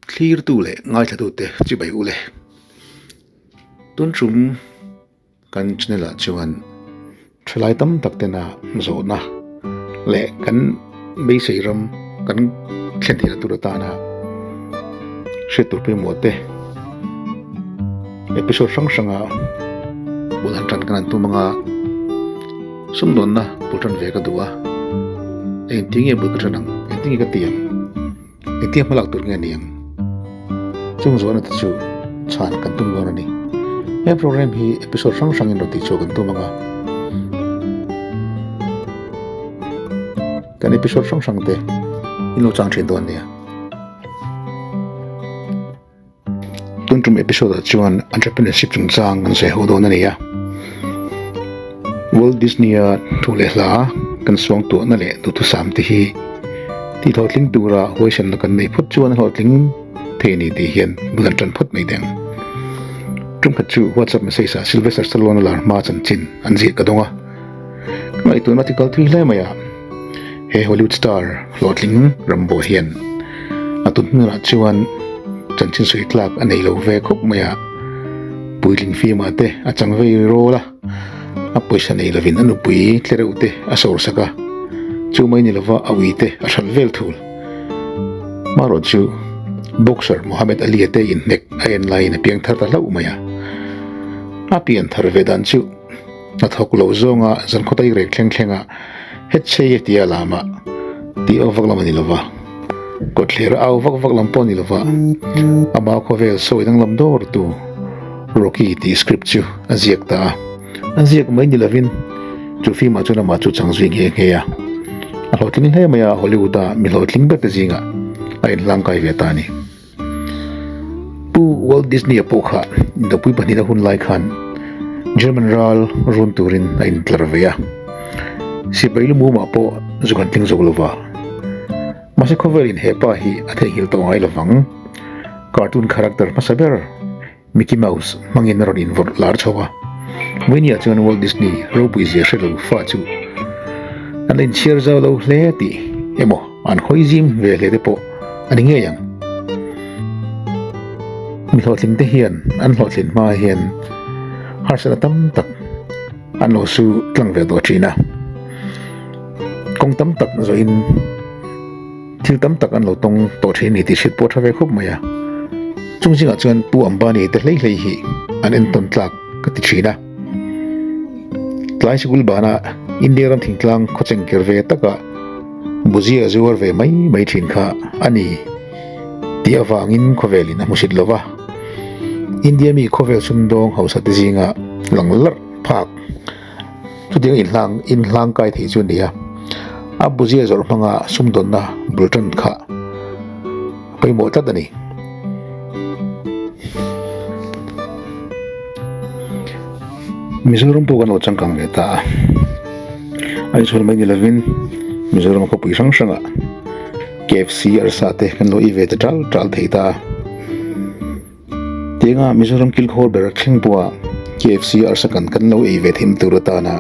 Thlirtu leh ngaithlatute chibai u le. Tun tum kan channel ah chuan thalai tam tak tena zawhna leh kan beisei ram kan thlen theihna tur atana hriat tur pawimawh te episode hrang hranga bul han tan kan han tum anga sumdawnna bul tan ve ka duh a, engtin nge bul ka tan ang engtin nge ka ti ang. Engtia hmalak tur nge ni ang? Chung zawhna te chu chhan kan tum dawn a ni. He program hi episode hrang hrangin rawn tihchhuah kan tum ang a. Kan episode hrang hrang te in lo chang thin dawn nia. Tun tum episode ah chuan entrepreneurship chungchang kan sawi ho dawn a ni a. Walt Disney-a thu leh hla kan suang tuahna leh duhthusam te hi tih hlawhtling tura huaisanna kan neih phawt chuan a hlawhtling thei a ni tih hian bul an tan phawt mai deng. Tumkhat chu WhatsApp message ah Sylvester Stallone-a lar hma chanchin an ziah ka dawng a. Ka ngaihtuahna ti kal thui hle mai a, he Hollywood star hlawhtling Rambo hian a tun hmunah chuan chanchin sawi tlak a nei lo ve khawp mai a, puitling film ah te a chang vei rawl a, a pawisa nei lovin a nupui tle reuh te a sawr sak a, chu mai ni lova a ui te a hralh vel thul. Marawh chu boxer Muhammad Ali-a te inhnek a en laiin a piang thar ta hlauh mai a, a pian thar ve dan chu. Hnathawk lo zawnga zankhawtai rek thleng thlenga hetchei a tia lama tih awk vak lam a ni lova, kawtthler a au vak vak lam pawh a ni lova, ama khawvel sawi danglam dawrtu Rocky tih script chu a ziak ta a, a ziak mai ni lovin chu film ah chuan amah chu chang zui nghe nghe a, a hlawhtling hle mai a, Hollywood a mi hlawhtling ber te zingah a inhlangkai ve ta a ni. Pu Walt Disney-a pawh kha indopui pahnihna hun lai khan German ral run turin a intlar ve a, sipai lumumah pawh zuk an tling zo lo va. Mahse khawvelin he pa hi a theihnghilh tawh ngai lovang. Cartoon character hmasa ber Mickey Mouse hmangin a rawn invawrh lar chho a. Vawinia chuan Walt Disney ropui zia hre lo fa chu an la inchhiar zau lo hle tih emaw an hawi zim ve hle te pawh a ni ngei ang. Mi hlawhtling te hian an hlawhtlin hma hian harsatna tam tak an lo su tlang ve tawh thin a. Kawng tam tak zawhin. Thil tam tak an lo tawng tawh thin a ni tih hriat pawh a tha ve khawp mai a. Chung zingah chuan Pu Ambani te hlei hlei hi an entawn tlak ka ti thin a. Tlai sikul bana India ram thingtlang khawcheng ker ve taka Bhujia zuar ve mai mai thin kha a ni tih avangin khawvelin a hmusit lo va. India mi khawvel sumdawng hausa te zinga lang larh phak Chutiang inhlang inhlang kai thei chu a ni a, a buzia zawrh hmanga sumdawnna bul tan kha a pawimawh tlat a ni. Mizoram pawh kan lo changkang ve ta a, Aizawl mai ni lovin Mizoram khawpui hrang hrangah KFC arsa te kan lo ei ve ta tal tal thei ta a. Tianga Mizoram kilkhawr ber thleng pawha KFC arsa kan kan lo ei ve theihna tur atana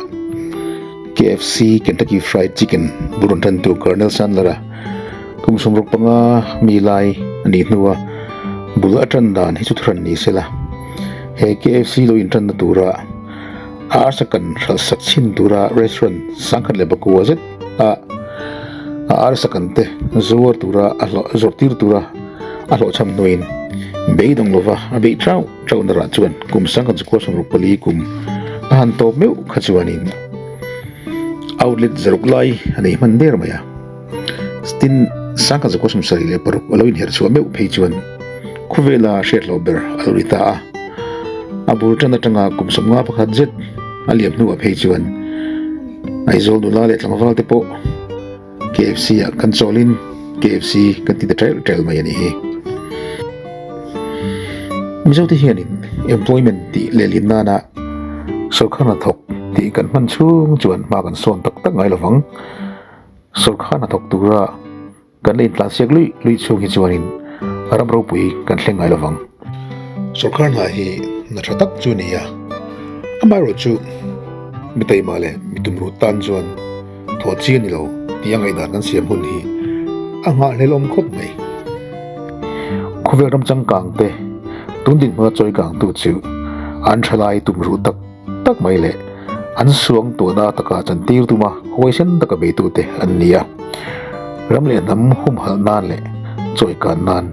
KFC Kentucky Fried Chicken bul rawn tantu Colonel Sandler-a kum 65 mi lai a nih hnua bul a tan dan hi chu thuhran ni sela. He KFC lo intanna tura a arsa kan hralhsak chhin tura restaurant 1009 zet a a arsa kan te zuar tura a hlawh zawrhtir tura a hlawhchham hnuin beidawng lova a beih chauh chauh na rah chuan kum 1964 kum a han tawp meuh kha chuanin outlet zaruk lai a nei hman der mai a. Tin, 1976 a lo inherh chhuah meuh phei chuan khawvela hriat loh ber a lo ni ta a. A bul tan atanga kum 51 zet a liam hnuah phei chuan Aizawl nula leh tlangval te pawh KFC ah kan chawlin KFC kan ti ta ṭel ṭel mai a nih hi. Mizote hianin employment tih lehlin nana sawrkar hnathawk tih kan hman chhung chuan hma kan sawn tak tak ngai lovang. Sawrkar hnathawk tura kan la intlansiak luih luih chhung hi chuanin ram ropui kan thleng ngai lovang. Sawrkar hna hi hna tha tak chu a ni a, amaherawhchu mi taima leh mi tumruh tan chuan Thawh chi a ni lo tih a ngaihdan kan siam hun hi a nghahhlelawm khawp mai. Khawvel ram changkang te tun dinhmuna chawi kangtu chu an thalai tumruh tak tak mai leh an suang tuahna taka chantir tuma huaisen taka beitute an ni a. Ram leh hnam humhalh nan leh chawi kan nan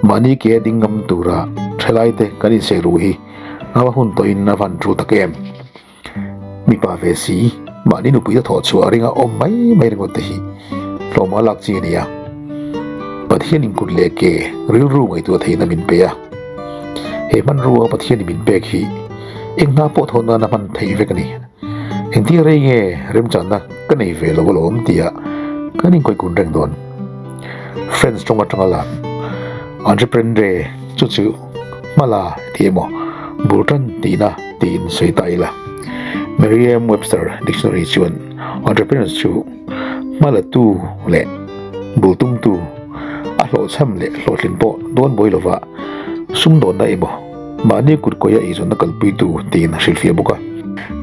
mahni ke a ding ngam tura thalaite kan inseh ruh hi a va hun tawhin a van tul tak em. Mipa ve si, mahni nupuite thawh chhuah ringa awm mai mai ringawt te hi tlawmah lak chi a ni a. Pathianin kut leh ke rilru ngaihtuah theihna min pe a. He hmanrua Pathianin min pek hi eng hna pawh thawh nana hman theih vek a ni. Engtin rei nge remchanna ka nei ve lo alawm tia kan inkawih kun reng dawn. French tawng atanga lak entreprendre chu chu hmala ti emaw bul tan tihna tiin sawi ta ila. Merriam-Webster dictionary chuan entrepreneur chu hmalatu leh bul tumtu a hlawhchham leh hlawhtlin pawh dawn buai lova sumdawnna emaw mahni kut kawia eizawnna kalpuitu tiin a hrilhfiah bawk a.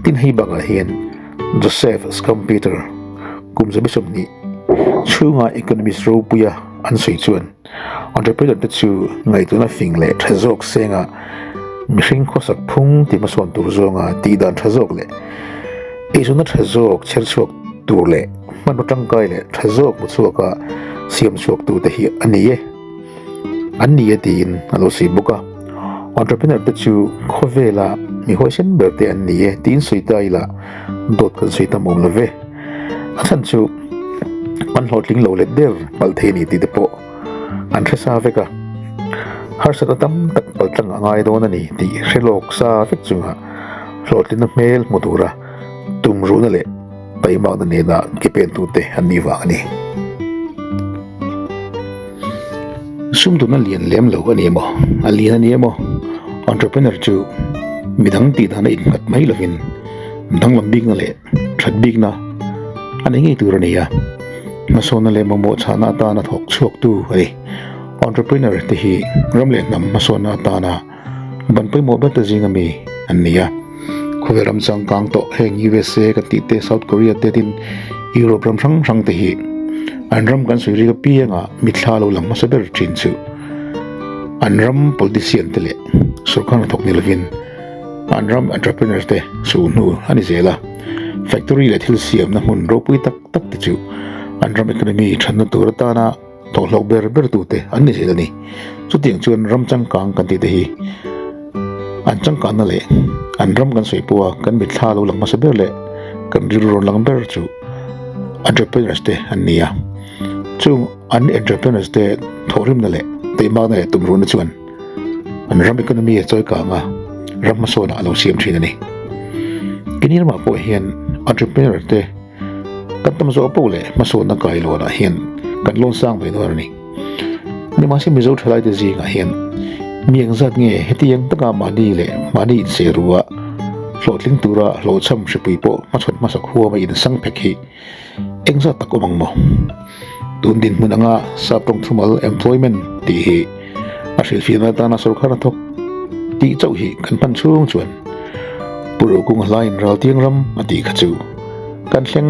Tin hei bakah hian Joseph Schumpeter kum 20 chhunga economist ropuia an sawi chuan Entrepreneur te chu ngaihtuahna fing leh tha zawk senga mihring khawsak phung tih hmasawn tur zawnga tih dan tha zawk leh eizawnna tha zawk chher chhuak tur leh hmanraw tangkai leh tha zawk hmu chhuaka siam chhuak tu te hi a ni e an ni e tiin a lo sawi bawk a. Entrepreneur te chu khawvela mi huaisen ber te an ni e tiin sawi ta ila dawt kan sawi tam awm lo ve. A chhan chu an hlawhtling lo let der palh thei a ni tih te pawh an hre sa vek a, harsatna tam tak paltlang a ngai dawn a ni tih hre lawk sa vek chunga hlawhtlinna hmel hmu tura tumruhna leh taimakna nena ke pentute an nih vang a ni. Sumdawna lian lem lo a ni emaw, a lian a ni emaw, entrepreneur chu midang tih dana innghat mai lovin danglam bikna leh that bikna a nei ngei tur a ni a, hmasawnna leh mamawh chhahna atana thawk chhuaktu a ni. Entrepreneur te hi ram leh hnam hmasawnna atana ban pawimawh ber te zinga mi an ni a, khawvel ram changkang tawh heng USA kan tih te, South Korea te tin Europe ram hrang hrang te hi an ram kan sawi rik apianga mitthla lo lang hmasa ber thin chu an ram politician te leh sorkar hnathawk ni lovin An ram entrepreneurs te suh hnu a ni zel a, factory leh thil siamna hmun ropui tak tak te chu an ram economy thatna tur atana thawhhlawk ber ber tute an ni zel a ni. Chutiang chuan ram changkang kan tih te hi an changkanna leh an ram kan sawi pawha kan mitthla lo lang hmasa ber leh kan rilru rawn lang ber chu entrepreneurs te an ni a. Chung an entrepreneurs te thawhrimna leh teimakna leh tumruhna chuan An ram economy a chawi kang a, ram hmasawnah a lo siam thin a ni. Kini ramah pawh hian entrepreneur te kan tam zawh poh leh hmasawnna kailawnah hian kan lawn sang mai dawn a ni. Nimahse Mizo thalaite zingah hian mi engzat nge hetiang taka mahni leh mahni inseh ru a, hlawhtling tura hlawhchham hripui pawh hmachhawn hmasak huama insang phek hi Engzat tak awm ang maw? Tun dinhmun anga sap tawng thumal employment tih hi a hrilhfiahna atana sorkar a thawk tih chauh hi kan hman chhung chuan Pu Rokunga hlaiin Raltiang ram a tih kha chu kan thleng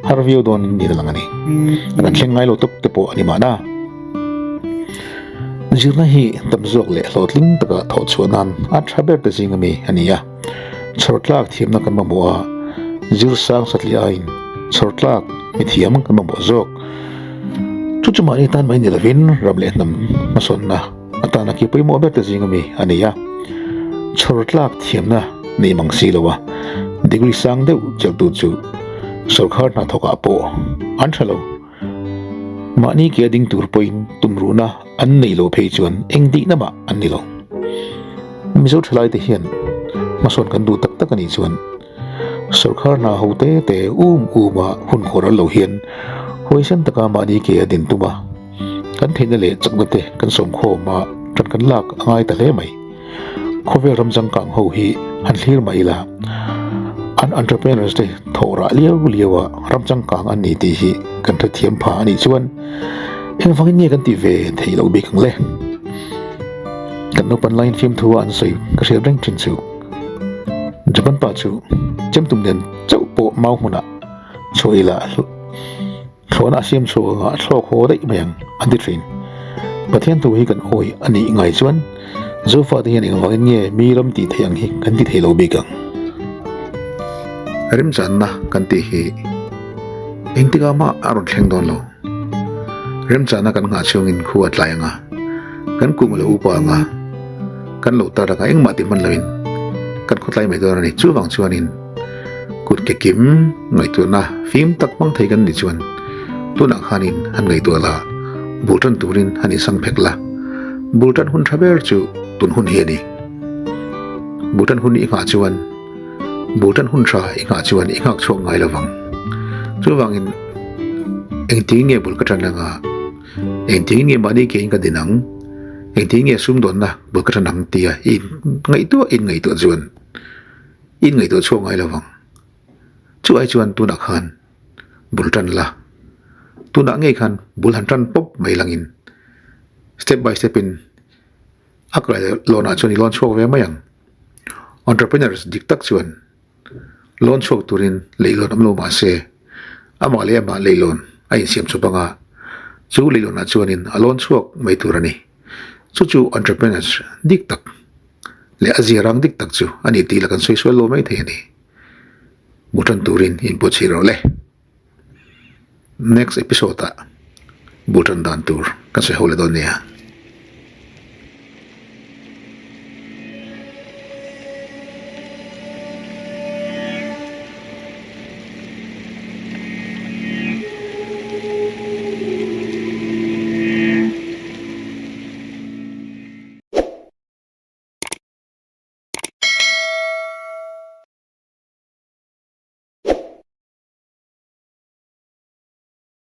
har viau dawn niin a lang a ni. Kan thleng ngai lo tawp te pawh a ni mahna. Zirna hi tam zawk leh hlawhtling taka thawh chhuah nan a tha ber te zing ami a ni a. Chhawrtlak thiamna kan mamawh a, zir sang satliah aiin chhawrtlak mi thiam kan mamawh zawk. Chu chu mahni tan mai ni lovin ram leh hnam hmasawnna atana ki pawimawh ber te zing ami a ni a. Chhawrtlak thiamna nei mang si lo a, degree sang deuh chelhtu chu sawrkhar hnathawkah pawh an tha lo. Mahni ke a ding tur pawhin tumruhna an neih loh phei chuan eng dihna mah an ni lo. Mizo thalaite hian hmasawn kan duh tak tak a nih chuan sawrkhar hna ho te te um um a hun khawr an lo hian huaisen taka mahni ke a din tum a, kan theihna leh chakna te kan sawmkhawm a tan kan lak a ngai ta hle mai. Khawvel ram changkang ho hi han thlir mah ila, an entrepreneurs te thawh rah liau liau a ram changkang an ni tih hi kan hrethiam pha a nih chuan engvangin nge kan tih ve theih loh bik ang le? Kan naupan laiin fiamthu a an sawi ka hriat reng thin chu Japan pa chu chemtum nen chauh pawh mau hmunah chhuah ila Thlawhna a siam chhuah angah thlawk haw daih mai ang, an ti thin. Pathian thu hi kan awi a nih ngai chuan Zofate hian engvangin nge mi ram tih theih ang hi kan ti thei lo bik ang? Remchanna kan tih hi engtikah mah a rawn thleng dawn lo. Remchanna kan nghah chhungin khu a tlai ang a, kan kum a lo upa ang a, kan lo tar ang a, engmah ti hman loin kan khawtlai mai dawn a ni. Chuvang chuanin kut ke kim ngaihtuahna fim tak hmang thei kan nih chuan tunah khanin han ngaihtuah la, bul tan turin han insang phek la, bul tan hun tha ber chu tun hun hi a ni. Bul tan hun i nghah chuan bul tan hun tha i nghah chuan i nghak chhuak ngai lo vang. Chuvangin engtin nge bul ka tan anga, engtin nge mahni kein ka din ang, engtin nge sumdawnna bul ka tan ang tia i ngaihtuah in ngaihtuah chuan i ngaihtuah chhuak ngai lo vang. Chu ai chuan tunah khan bul tan la, tunah ngei khan bul han tan pawp mai langin step by step in A kai lawnah chuan i lawn chhuak ve mai ang. Entrepreneurs dik tak chuan lawn chhuak turin leihlawn awm lo mah se, amah leh amah leihlawn a insiam chawp ang a, chu leihlawnah chuanin a lawn chhuak mai tur a ni. Chu chu entrepreneurs dik tak leh a ziarang dik tak chu a ni tih la kan sawi sual lo mai thei a ni. Mu tan turin inpuahchih rawh le. Next episode ah bul tan dan tur kan sawi ho leh dawn nia.